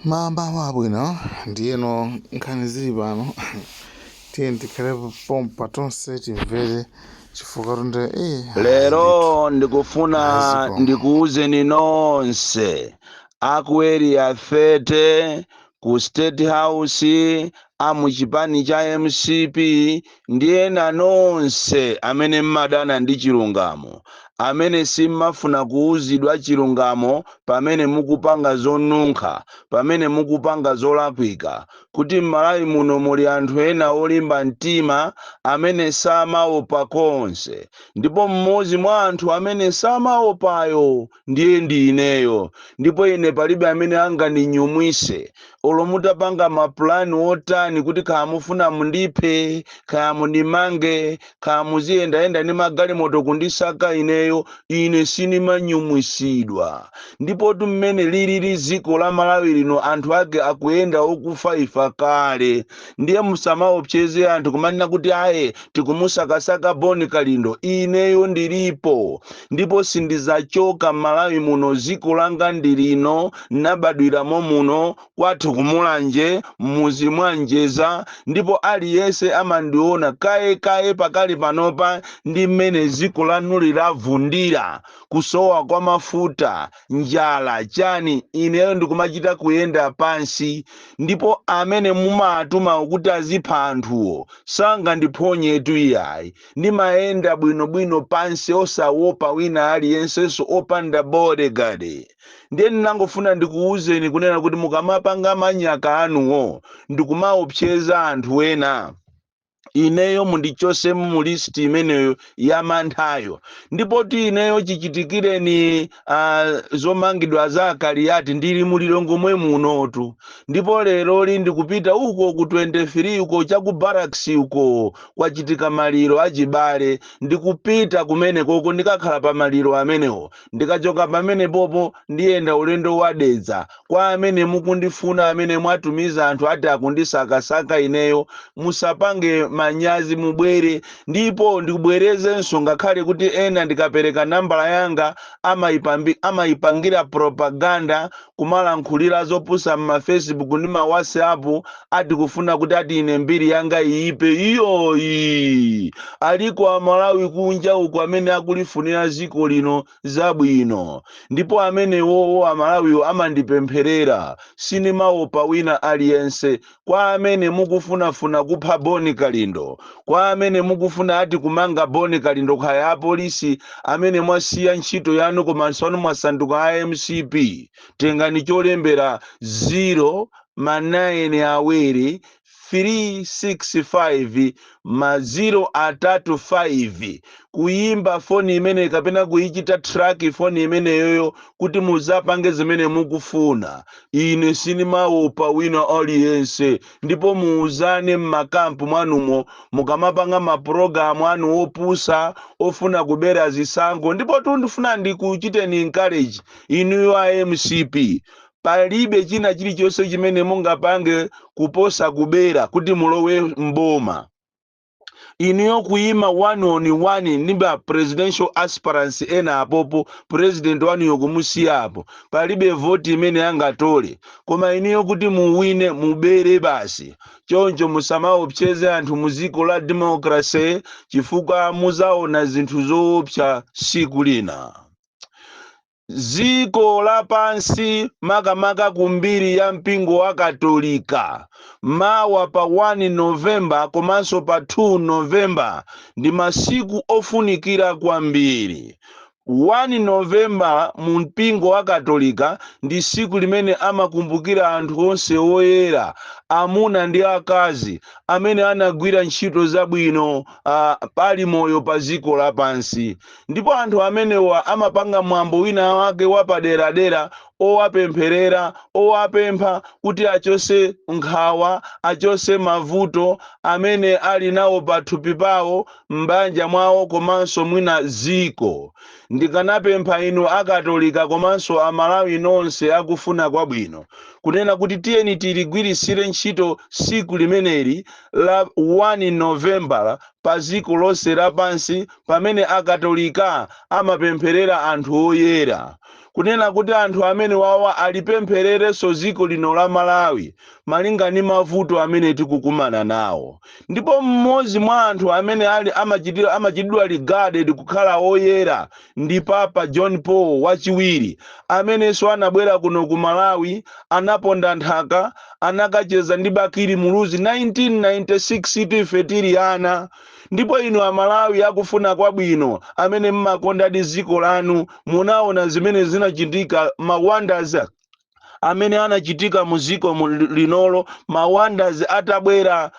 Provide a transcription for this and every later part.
Mmawa wabwino. Ndiyeno nkhani zili pano, tiye tikhale pompa tonse timvere, chifukwa tunde ayi ndithu. Lero ndikufuna Aziko. ndikuwuzeni nonse aku Area 30, ku State House, amuchipani cha MCP ndi ena nonse amene mmadana ndi chilungamo, amene simmafuna kuwuzidwa chilungamo pamene mukupanga zonunkha, pamene mukupanga zolakwika, kuti m'Malawi muno muli anthu ena olimba mtima amene samaopa konse. Ndipo mmodzi mwa anthu amene samaopayo ndiye ndi ineyo. Ndipo ine palibe amene angandinyumwise, olo mutapanga mapulani otani, kuti kaya mufuna mundiphe, kaya mundimange, kaya muziyendayenda ndi magalimoto kundisaka ineyo, ine sinimanyumwisidwa. Ndipo mmene lilili dziko la Malawi lino, anthu ake akuyenda okufa ifa kale. Ndiye musamaopseze anthu kumanena kuti aye, tikumusakasaka Boni Kalindo. Ineyo ndilipo ndipo sindizachoka m'Malawi muno. Dziko langa ndi lino, nabadwiramo muno, kwathu kuMulanje, mmuzi mwa Njeza. Ndipo aliyense amandiona kaye kaye. Pakali panopa ndi mmene dziko lanu lilavundira, kusowa kwa mafuta, njala, chani, ineyo ndikumachita kuyenda pansi. Ndipo amene mumatuma kuti azipha anthuwo sangandiphonyetu, iyayi. Ndimayenda bwinobwino pansi, osawopa wina aliyensenso, opanda bodyguard. Ndiye ndinangofuna ndikuwuzeni kunena kuti mukamapanga manyaka anuwo ndikumaopseza anthu ena, ineyo mundichosemo mu list imeneyo ya manthayo. Ndipo ti ineyo chichitikireni zomangidwa za Akaliyati, ndili mulilongomwe munotu. Ndipo leroli ndikupita uko ku 23 uko, chaku Barracks uko, kwachitika maliro achibale. Ndikupita kumene koko, ndikakhala pa maliro amenewo. Ndikachoka pamene popo ndiyenda ulendo wadedza. Kwa amene mukundifuna, amene mwatumiza anthu ati akundisakasaka ineyo, musapange manyazi, mubwere. Ndipo ndikubwerezenso, ngakhale kuti ena ndikapereka nambala yanga amayipangira propaganda, kumalankhulira zopusa m'ma Facebook ndi ma WhatsApp, ati kufuna kuti ati ine mbiri yanga iyipe. Iyoyi, aliko Amalawi kunja uko amene akulifunira dziko lino zabwino, ndipo amenewowo Amalawiwo amandipempherera. Sinimaopa wina aliyense. Kwa amene mukufunafuna kupha Boni Kalindo, kwa amene mukufuna ati kumanga Boni Kalindo, kaya apolisi amene mwasiya ntchito yanu komanso anu mwasanduka a MCP, tengani cholembera: 0 ma 9 awiri 365 ma 0 atatu 5, kuyimba foni imene kapena kuyichita track foni imeneyoyo kuti muzapange zimene mukufuna. Ine sinimaopa wina aliyense. Ndipo muuzane m'makampu mwanumo mukamapanga mapulogalamu anu opusa ofuna kubera zisankho. Ndipo tundifuna ndikuchiteni encourage inuyo a MCP, palibe china chilichonse chimene mungapange kuposa kubera kuti mulowe mboma. Inuyo kuyima one on one ndi ma presidential aspirants ena apopo, president wanuyo kumusiya apo, palibe voti imene angatole. Koma inuyo kuti muwine, mubere basi. Choncho musamaopseze anthu mu dziko la democracy, chifukwa muzaona zinthu zoopsa siku lina. Dziko lapansi, makamaka kumbiri ya mpingo wa Katolika, mawa pa 1 Novemba komanso pa 2 Novemba ndi masiku ofunikira kwambiri. 1 Novemba mu mpingo wa Katolika ndi siku limene amakumbukira anthu onse oyera, amuna ndi akazi, amene anagwira ntchito zabwino pali moyo pa dziko lapansi. Ndipo anthu amenewa amapanga mwambo wina wake wapaderadera owapempherera, owapempha kuti achose nkhawa, achose mavuto amene ali nawo pathupi pawo, m'banja mwawo, komanso mwina ziko. Ndikanapempha inu Akatolika komanso Amalawi nonse akufuna kwabwino kunena kuti tiyeni tiligwirisire ntchito siku limeneli la 1 Novembala pa dziko lonse lapansi, pamene Akatolika amapempherera anthu oyera. Kunena kuti anthu amene wawa alipemphererenso dziko lino la Malawi malinga ndi mavuto amene tikukumana nawo. Ndipo mmodzi mwa anthu amene ali amachitidwa regarded kukhala oyera ndi Papa John Paul Wachiwiri, amenenso anabwera kuno ku Malawi, anaponda nthaka, anakacheza ndi Bakili Muluzi 1996 ife tili ana. Ndipo inu Amalawi akufuna kwabwino amene mmakondadi dziko lanu, munaona zimene zinachitika, ma wonders amene anachitika mu dziko linolo, ma wonders atabwera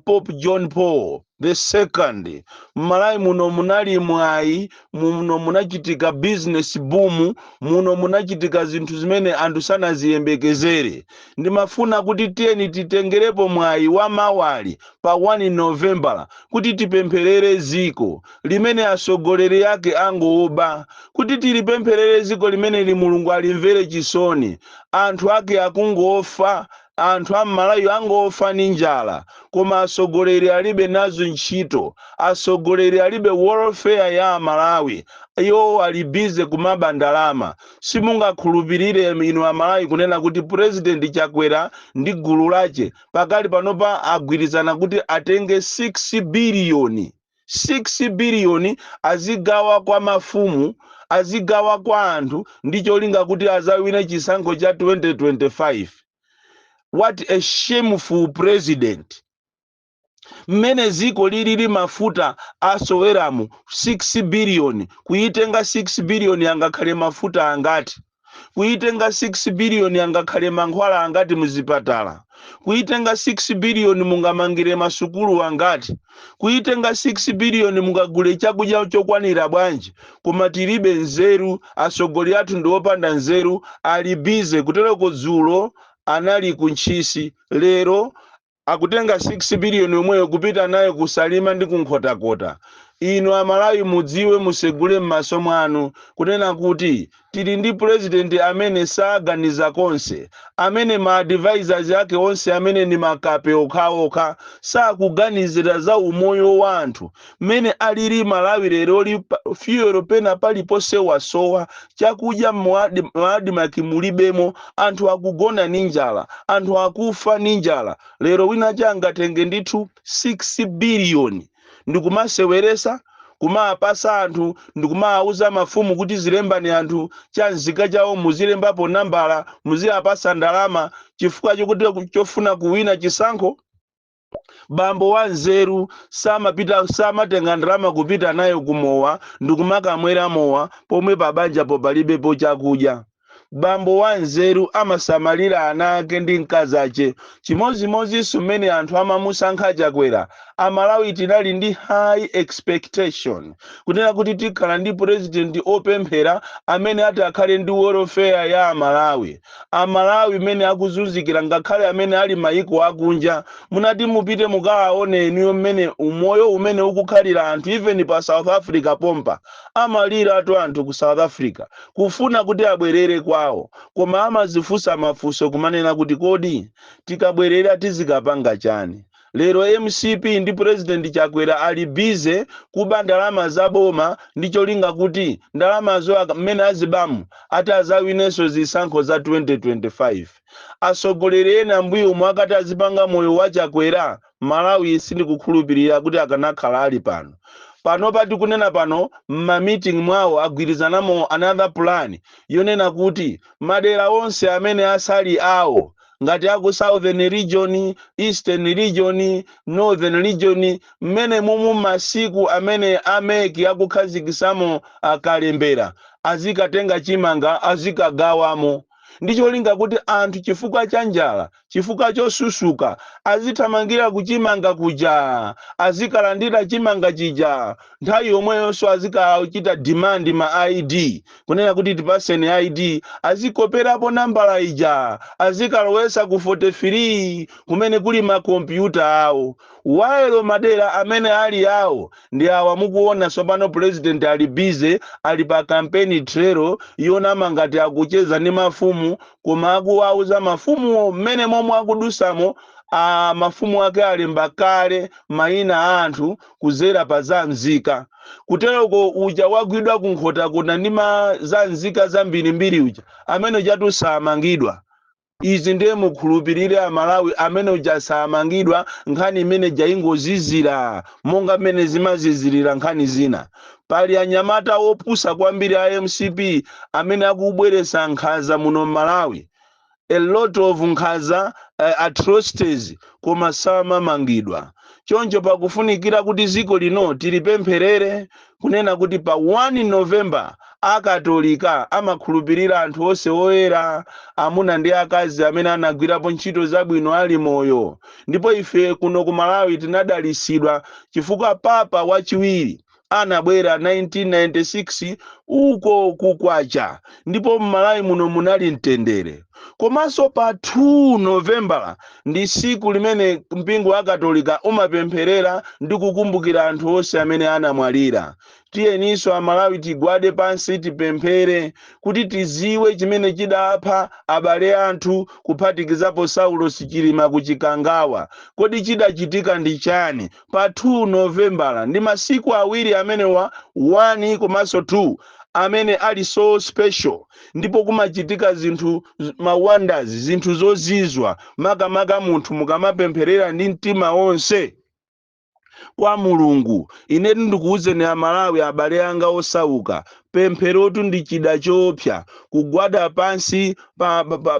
Pope John Paul the Second. Mmalawi muno munali mwayi, muno munachitika business boom, muno munachitika zinthu zimene anthu sanaziyembekezere. Ndimafuna kuti tiyeni titengerepo mwayi wa mawali pa 1 Novembala kuti tipempherere ziko limene atsogoleri ake angoba, kuti tilipempherere ziko limene Mulungu alimvere chisoni. Anthu ake akungofa, anthu am'Malawi angofa ndi njala, koma atsogoleri alibe nazo ntchito. Atsogoleri alibe welfare ya Amalawi, iwo ali busy kumaba ndalama. Simungakhulupirire inu Amalawi kunena kuti President Chakwera ndi gulu lache pakali panopa agwirizana kuti atenge 6 biliyoni, 6 biliyoni azigawa kwa mafumu, azigawa kwa anthu ndi cholinga kuti azawine chisankho cha 2025. What a shameful president! Mmene ziko lilili, mafuta asoweramu, 6 biliyoni kuitenga, 6 biliyoni angakhale mafuta angati? Kuitenga 6 biliyoni angakhale mankhwala angati muzipatala? Kuitenga 6 biliyoni mungamangire masukulu angati? Kuitenga 6 biliyoni mungagule chakudya chokwanira bwanji? Koma tilibe nzeru, atsogoleri athu ndi opanda nzeru, ali busy kutereko. Dzulo anali ku Ntchisi, lero akutenga 6 biliyoni yomweyo kupita nayo kuSalima ndi kuNkhotakota. Inu Amalawi mudziwe, musegule m'maso mwanu kunena kuti tili ndi president amene saganiza konse, amene ma advisors ake onse amene ni makape okhaokha, sakuganizira za umoyo wa anthu mmene alili Malawi leroli. Fuel pena paliponse wasowa, chakudya mu ADMARC mulibemo, anthu akugona ndi njala, anthu akufa ndi njala. Lero wina changatenge ndithu 6 biliyoni ndikumaseweresa, kumapasa anthu, ndikumawuza mafumu kuti zilembani anthu cha nzika chawo, muzilembapo nambala, muziyapasa ndalama chifukwa chokuti chofuna kuwina chisankho. Bambo wa nzeru samapita, samatenga ndalama kupita nayo kumowa ndikumakamwera mowa pomwe pabanjapo palibepo chakudya. Bambo wa nzeru amasamalira ana ake ndi mkazi ache. Chimodzimodzinso mmene anthu amamusankha Chakwera, Amalawi tinali ndi high expectation kunena kuti tikhala ndi president opemphera amene ati akhale ndi welfare ya Amalawi. Amalawi mmene akuzunzikira, ngakhale amene ali mayiko akunja, munati mupite mukawaone inuyo mmene umoyo umene ukukhalira anthu, even pa South Africa pompa amalira tu anthu ku South Africa kufuna kuti abwerere kwawo, koma amazifunsa mafunso kumanena kuti kodi tikabwerera tizikapanga chani? Lero MCP ndi President Chakwera ali busy kuba ndalama za boma ndi cholinga kuti ndalamazo mmene azibamu ati azawinenso zisankho za 2025. Atsogoleri ena mbuyo omwe akati azipanga moyo wa Chakwera, Malawi sindikukhulupirira kuti akanakhala ali pano. Panopa tikunena pano, m'ma meeting mwawo agwirizanamo another plan yonena kuti madera onse amene asali awo, ngati aku Southern Region, Eastern Region, Northern Region, mmene mumu masiku amene a MEC akukhazikisamo akalembera, azikatenga chimanga azikagawamo ndi cholinga kuti anthu chifukwa cha njala, chifukwa chosusuka, azithamangira kuchimanga kuja, azikalandira chimanga chija. Nthawi yomweyonso azikachita demand ma ID, kunena kuti tipaseni ID, azikoperapo nambala ija, azikalowesa ku 43 kumene kuli makompyuta awo, while madera amene ali awo ndi awa mukuona. Tsopano president ali busy, ali pa campaign trail yonama ngati akucheza ndi mafumu, koma akuwauza mafumuwo mmene momwe akudusamo. Mafumu ake alemba kale mayina a anthu kuzera pa za nzika. Kuteroko uja wagwidwa kuNkhotakota ndi ma za nzika zambirimbiri uja, amene ujatu samangidwa. Izi ndiye mukhulupirire Amalawi, amene uja samangidwa. Nkhani imene jaingozizira monga mmene zimazizirira nkhani zina. Pali anyamata opusa kwambiri a MCP amene akubweretsa nkhanza muno m'Malawi, a lot of nkhanza, atrocities, koma samamangidwa. Choncho pakufunikira kuti dziko lino tilipempherere, kunena kuti pa 1 November Akatolika amakhulupirira anthu onse oyera, amuna ndi akazi, amene anagwirapo ntchito zabwino ali moyo. Ndipo ife kuno ku Malawi tinadalitsidwa chifukwa Papa wachiwiri anabwera 1996 uko kukwacha, ndipo m'Malawi muno munali mtendere. Komanso pa 2 Novembala ndi siku limene mpingo wa Katolika umapempherera ndi kukumbukira anthu onse amene anamwalira. Tiyeninso Amalawi tigwade pansi, tipemphere kuti tiziwe chimene chidapha abale anthu, kuphatikizapo Saulo Chilima kuChikangawa. Kodi chidachitika ndi chani? Pa 2 Novembala ndi masiku awiri amenewa, 1 komanso 2, amene ali so special, ndipo kumachitika zinthu, ma wonders, zinthu zozizwa, makamaka munthu mukamapempherera ndi mtima wonse kwa Mulungu. Inetu ndikuwuzeni Amalawi, abale anga osauka, pempherotu ndi chida choopsa. Kugwada pansi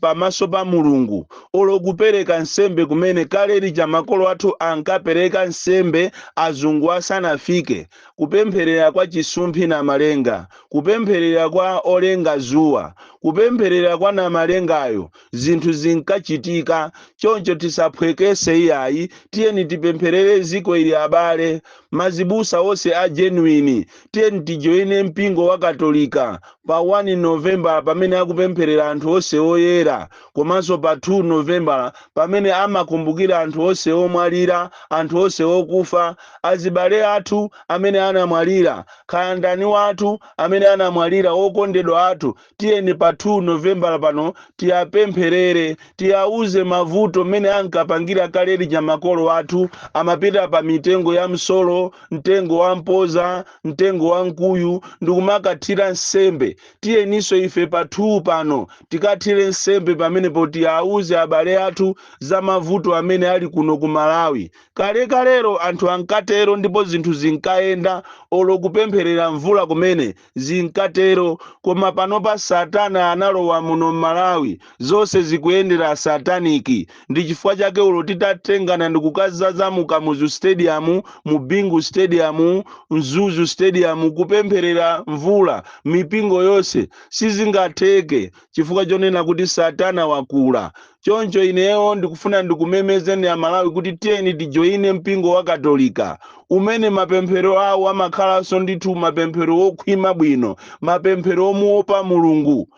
pamaso pa Mulungu, olo kupereka nsembe kumene kale lija makolo athu ankapereka nsembe azungu asanafike, kupempherera kwa Chisumphi na Malenga, kupempherera kwa olenga zuwa, kupempherera kwa Namalengayo, zinthu zinkachitika. Choncho tisaphwekese iyayi, tiyeni tipempherere ziko ili. Abale mazibusa onse a genuine, tiyeni tijoine mpingo wa Katolika pa 1 Novemba pamene akupempherera anthu onse oyera, komanso pa 2 Novemba pamene amakumbukira anthu onse omwalira, anthu onse okufa, azibale athu amene anamwalira, kaya ndani wathu amene anamwalira, okondedwa athu. Tiyeni pa 2 Novemba pano tiyapempherere, tiyauze mavuto mmene ankapangira kale lija makolo athu. Amapita pa mitengo ya msolo, mtengo wa mpoza, mtengo wa mkuyu, ndikumakathira nsembe. Tiyeninso ife pa 2 pano tikathire nsembe pamenepo, tiyauze abale athu za mavuto amene ali kuno ku Malawi. Kalekalero anthu ankatero ndipo zinthu zinkayenda, olo kupempherera mvula kumene zinkatero. Koma panopa Satana analowa muno m'Malawi, zonse zikuyendera satanic. Ndi chifukwa chake ulo titatengana ndi kukazaza mu Kamuzu Stadium, mu Bingu Stadium, Mzuzu Stadium kupempherera mvula, mipingo yonse, sizingatheke chifukwa chonena kuti Satana wakula. Choncho ineyo ndikufuna ndikumemezeni Amalawi kuti tiyeni tijoine mpingo wa Katolika umene mapemphero awo amakhalanso ndithu mapemphero okhwima bwino, mapemphero omuopa Mulungu.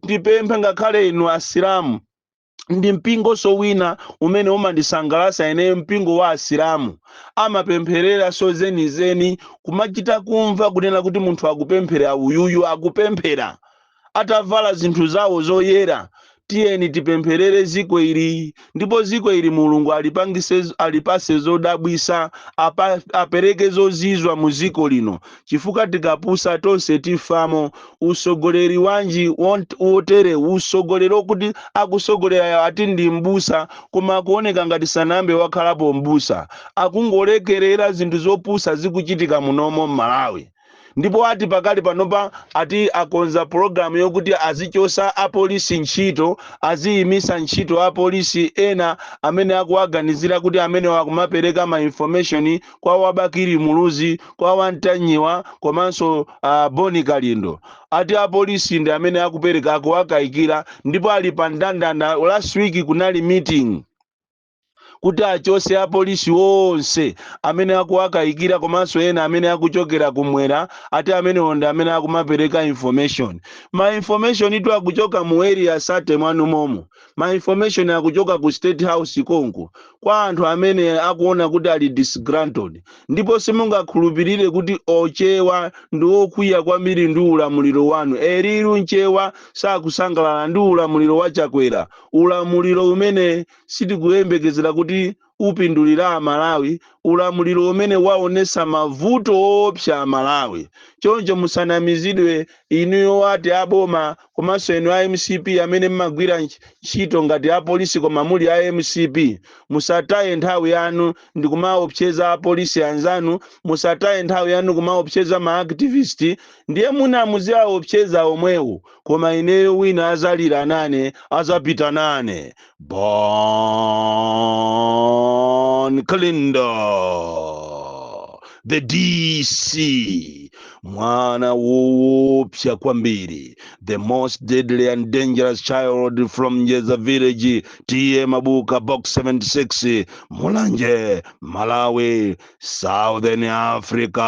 Tipemphe ngakhale inu Asilamu, ndi mpingonso wina umene umandisangalatsa ineyo, mpingo wa Asilamu. Amapempherera so zenizeni, kumachita kumva kunena kuti munthu akupemphera uyuyu, akupemphera atavala zinthu zawo zoyera. Tiyeni tipempherere ziko ili, ndipo ziko ili Mulungu alipangise, alipase zodabwisa, apereke zozizwa mu ziko lino, chifukwa tikapusa tonse tifamo. Usogoleri wanji wotere, usogoleri okuti akusogolera ati ndi mbusa, koma akuoneka ngati sanambe wakhalapo mbusa, akungolekerera zinthu zopusa zikuchitika munomo m'Malawi. Ndipo ati pakali panopa ati akonza pologalamu yokuti azichosa apolisi ntchito, aziyimisa ntchito apolisi ena amene akuwaganizira kuti amene akumapereka ma information kwa waBakili Muluzi, kwa waNtanyiwa, komanso Boni Kalindo. Ati apolisi ndi amene akupereka, akuwakayikira, ndipo ali pa ndandanda. Last week kunali meeting. Kuti achose apolisi onse amene akuwakayikira, komanso ena amene akuchokera kumwera, ati amenewo ndi amene akumapereka information. Ma information itu akuchoka mu Area 30 mwanu momo. Ma information akuchoka ku State House konko kwa anthu amene akuona kuti ali disgruntled. Ndipo simungakhulupirire kuti Ochewa ndi okwiya kwambiri ndi ulamuliro wanu. Eriru Nchewa sakusangalala ndi ulamuliro wa Chakwera, ulamuliro umene sitikuyembekezera kuti upindulira Amalawi, ulamuliro umene waonesa mavuto woopsa Amalawi. Choncho musanamizidwe inuyo ati aboma, komanso inu a MCP amene mmagwira ntchito ngati apolisi koma muli a MCP. Musataye nthawi yanu ndi kumaopseza apolisi anzanu. Musataye nthawi yanu kumaopseza ma activist. Ndiye muna muziaopseza omwewo, koma ineyo wina azalira nane, azapita nane. Bon Kalindo, the DC, mwana woopsa kwambiri, the most deadly and dangerous child from Njeza village, T/A Mabuka, Box 76, Mulanje, Malawi, Southern Africa.